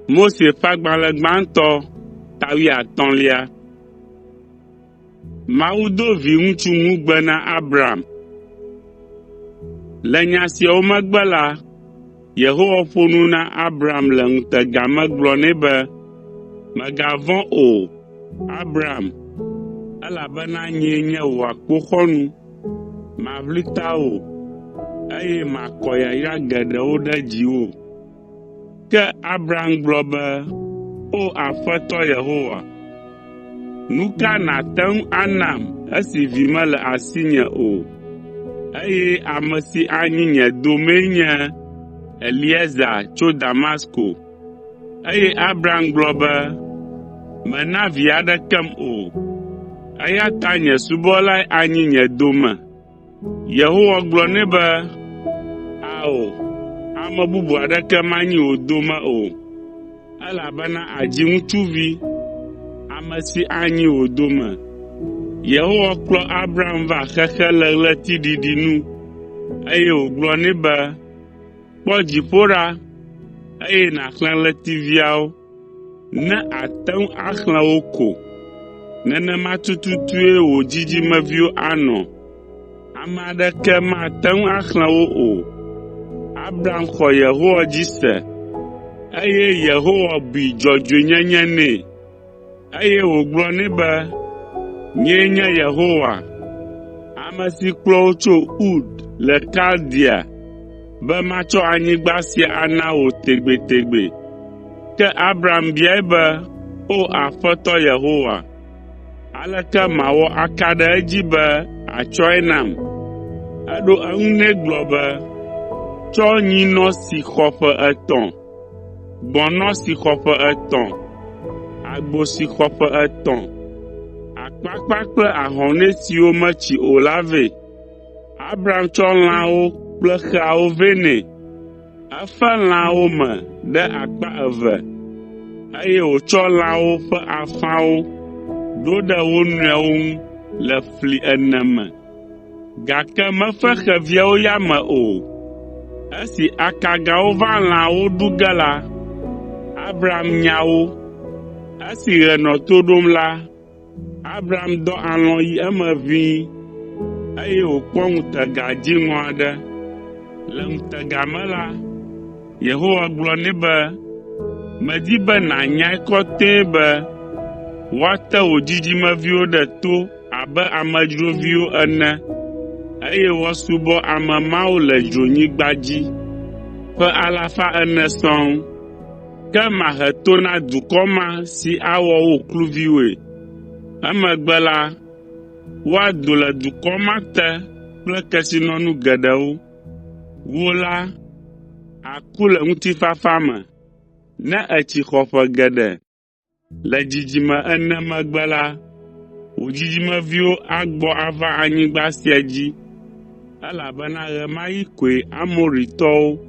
Mose ƒe agbalẽ gbãtɔ ta wuiatɔ̃lia. Mawu do viŋutsu ŋugbe na Abram. Le nya siawo megbe la, Yehowa ƒo nu na Abram le ŋutega me gblɔ nɛ be, “Mègavɔ̃ o, Abram, elabena nyee nye wò akpoxɔnu. Maʋli tawò, eye makɔ yayra geɖewo ɖe dziwò.” Ke Abram gblɔ be, “O Aƒetɔ Yehowa, nu ka nàte ŋu anam esi vi mele asinye o, eye ame si anyi nye domee nye Eliezer tso Damasko?” Eye Abram gblɔ be, “Mèna vi aɖekem o, eya ta nye subɔlae anyi nye dome.” Yehowa gblɔ nɛ be, “Ao, ame bubu aɖeke manyi wò dome o, elabena àdzi ŋutsuvi, ame si anyi wò dome.” Yehowa kplɔ Abram va xexe le ɣletiɖiɖi nu, eye wògblɔ nɛ be, “Kpɔ dziƒo ɖa, eye nàxlẽ ɣletiviawo, ne àte ŋu axlẽ wo ko. Nenema tututue wò dzidzimeviwo anɔ. Ame aɖeke mate ŋu axlẽ wo o.” Abram xɔ Yehowa dzi se, eye Yehowa bui dzɔdzɔenyenye nɛ, eye wògblɔ nɛ be, “Nyee nye Yehowa, ame si kplɔ wò tso Ur le Kaldea be matsɔ anyigba sia ana wò tegbetegbe.” Ke Abram biae be, “O Aƒetɔ Yehowa, aleke mawɔ aka ɖe edzi be àtsɔe nam?” Eɖo eŋu nɛ gblɔ be, “Tsɔ nyinɔ si xɔ ƒe etɔ̃, gbɔ̃nɔ si xɔ ƒe etɔ̃, agbo si xɔ ƒe etɔ̃, akpakpa kple ahɔnɛ siwo metsi o la vɛ.” Abram tsɔ lãawo kple xeawo vɛ nɛ. Efe lãawo me ɖe akpa eve, eye wòtsɔ lãawo ƒe afãwo ɖo ɖe wo nɔewo ŋu le fli ene me, gake mefe xeviawo ya me o. Esi akagawo va lãawo ɖu ge la, Abram nya wo. Esi ɣe nɔ to ɖom la, Abram dɔ alɔ̃ yi eme ʋĩi, eye wòkpɔ ŋutega dziŋɔ aɖe. Le ŋutega me la, Yehowa gblɔ nɛ be, “Medi be nànyae kɔtɛe be woate wò dzidzimeviwo ɖe to abe amedzroviwo ene, eye woasubɔ ame mawo le dzronyigba dzi ƒe alafa ene sɔŋ. Ke mahe to na dukɔ ma si awɔ wo kluviwoe. Emegbe la, woado le dukɔ ma te kple kesinɔnu geɖewo. Wò la, àku le ŋutifafa me ne ètsi xɔ ƒe geɖe. Le dzidzime ene megbe la, wò dzidzimeviwo agbɔ ava anyigba sia dzi, elabena ɣe ma ɣi koe Amoritɔwo,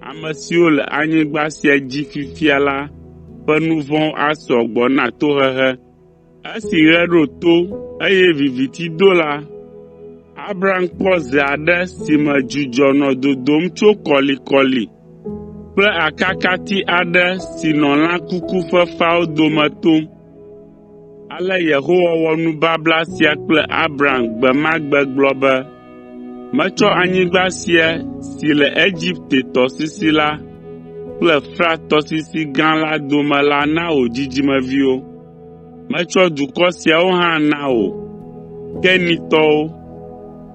ame siwo le anyigba sia dzi fifia la ƒe nu vɔ̃wo asɔ gbɔ na tohehe. Esi ɣe ɖo to, eye viviti do la, Abram kpɔ ze aɖe si me dzudzɔ nɔ dodom tso kɔlikɔli kple akakati aɖe si nɔ lã kuku fefeawo dome tom. Ale Yehowa wɔ nubabla sia kple Abram gbe ma gbe gblɔ be, “Metsɔ anyigba sia si le Egipte tɔsisi la kple Frat tɔsisi gã la dome la na wò dzidzimeviwo. Metsɔ dukɔ siawo hã na wò: Kenitɔwo,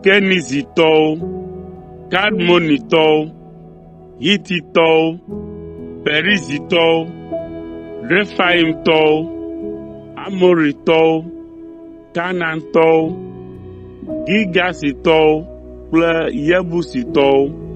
Kenizitɔwo, Kadmonitɔwo, Hititɔwo, Perizitɔwo, Refaimtɔwo, Amoritɔwo, Kanaantɔwo, Girgasitɔwo kple Yebusitɔwo.”